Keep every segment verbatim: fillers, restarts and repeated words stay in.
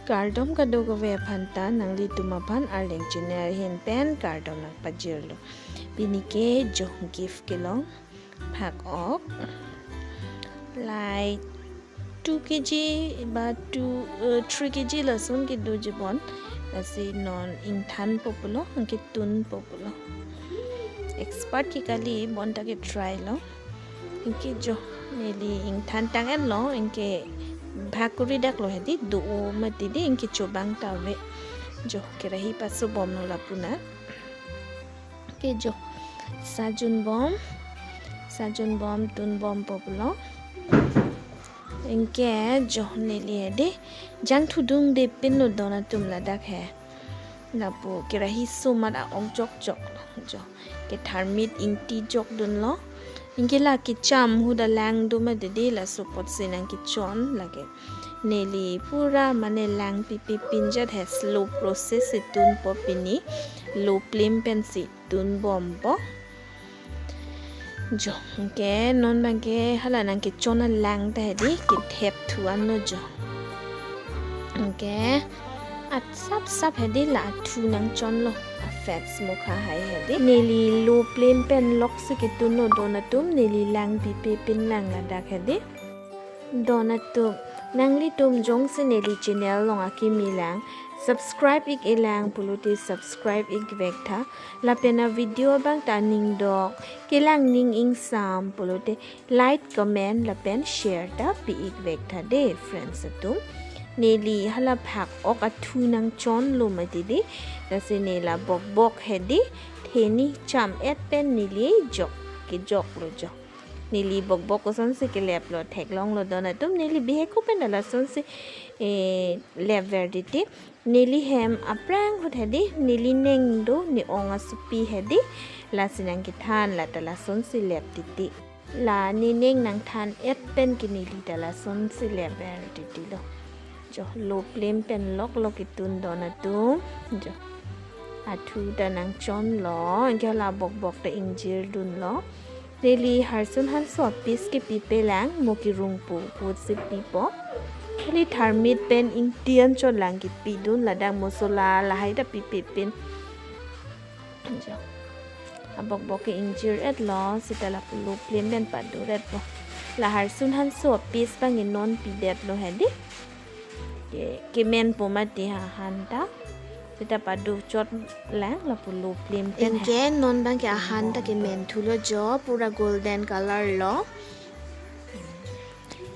Kardom kadokave aphan ta, nanglitum aphan Arleng channel ahin pen kardom nangpajirlo. Pini ke jo gift kelong phak-ok. Like two K G ba two, eh, three K G lason kedoji bon. Lasi non ingthanpo pulo, anke tunpo pulo. Expert ke kali, bonta ke try lo. Anke jo neli ingthan tang-etlo, anke bhak kuri daklo hedi, do-o mati di, anke chobang ta ave. Jo kerahi pasobomlo lapu na. Anke jo sajunbom, sajunbom, tunbompo pulo. Anke jo neli hedi jangthu dungde pinlo don atum ladak he. Lapu kerahi sumat a-ok jokjoklo jo. Ketharmit ingti jokdunlo. Anke la kecham huda lang do mati di, laso apotsi nangkechon lake. Neli pura mane lang pipe pinjat he, slow process si tunpo pini. Low flame pensi tunbompo. Jo, anke non abangke hala nangkechon alang ta hedi, kethep thu anlo jo. Anke asap sap hedi la athu nangchonlo, a-fats mokha hai hedi. Neli low flame pen loksi ketunlo don atum, neli lang pipe pin lang ladak hedi. Don atum, nanglitum jongsi neli channel along akimi lang, subscribe ik-e lang pulote subscribe ik vektha. Lapen a-video abang ta ningdok, kelang ning ingsam pulote like, comment lapen share ta pi ik vektha de, friends atum. Neli hala phak-ok athu nangchonlo mati di, lasi neli la bokbok hedi, theni cham-et pen neli jok, kejoklo jo. Neli bokbok kosonsi keleplo theklonglo don atum, neli bihek ko pen lasonsi, eh, lepver titi. Neli hem aphrang ahut hedi, neli neng do, ne-ong asopi hedi, lasi nangkethan, lata lasonsi lep titi. La neneng nangthan-et pen ke neli ta lasonsi lepver titilo. Jo, low flame pen loklo ketun don atum. Jo. Athu ta nangchonlo, anke la bokbok ta ingjirdunlo. Neli harsun hanso a-piece kepipe lang, mo kerungpo pusi pipo. Neli tharmit pen ingti anchot lang kepidun, ladak mosola lahai ta pipe pin. Jo. Abokbok ke ingjir-etlo, seta lapu low flame pen padur-etpo. La harsun hanso a-piece abang non pidetlo hedi. Ke, kemenpo mati ha han ta. Seta padu chot lang lapu low flame pen ha. Anke non abangke ahan ta kemen thulo jo, pura golden color lo.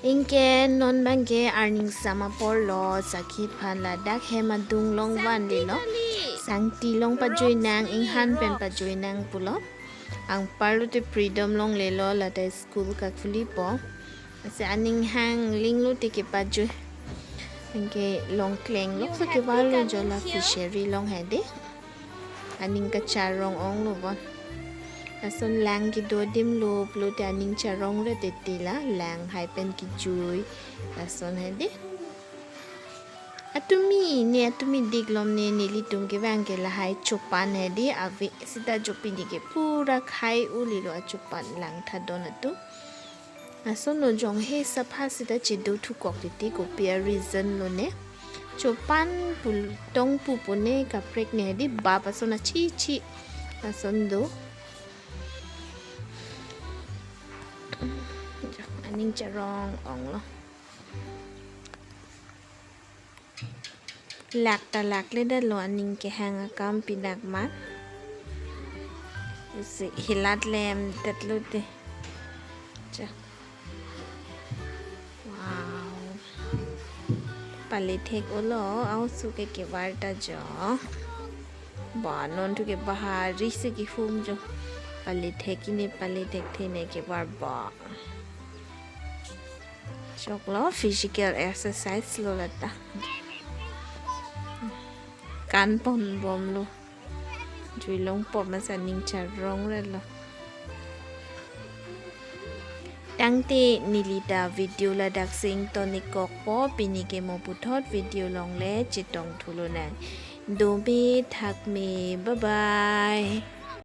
Anke non abangke arni ingsam aporlo, sakhi aphan ladak hem adung along vandetlo. Sangti along pajoi nang, inghan pen pajoi nang pulo. Anparlo te freedom longlelo, lata school kakhulipo. Lasi aning hang linglo te kepajoi. Anke Longkleng along so kevarlo jo, la fishery along hedi. Aning kacharong onglo bon. Lason lang kedo adim lo pulote aning charongre titi la, lang hai pen kejui. Lason hedi. Atumi ne, atumi diklom ne, nelitum kevang ke lahai chopan hedi ave, seta jo pini ke pura khai ulilo achopan langtha don atum. Lason lo jong he sapha seta chedo thukok titi, kopi a-reason lo ne. Chopan pul tong pu pu ne, kaprek ne hedi, bap ason achichi. Lason do. Aning charong onglo. Lak ta lakledetlo, aning kehang akam pinak ma. Lasi hilat lemdetlo te. Cha. Wow. Pale thek-olo, aosu ke kevar ta jo. Ba, non thu ke bahari si kehum jo. Pale thek-i ne, pale thekthe ne kevar ba. Choklo, physical exercise lo lata. Kan ponbomlo. Jui longpo masa aning charongre lo. Tangte neli ta video ladak si ingtonik kokpo, pini ke mo puthot video along le chetong thulonang. Dome thakme, bye bye.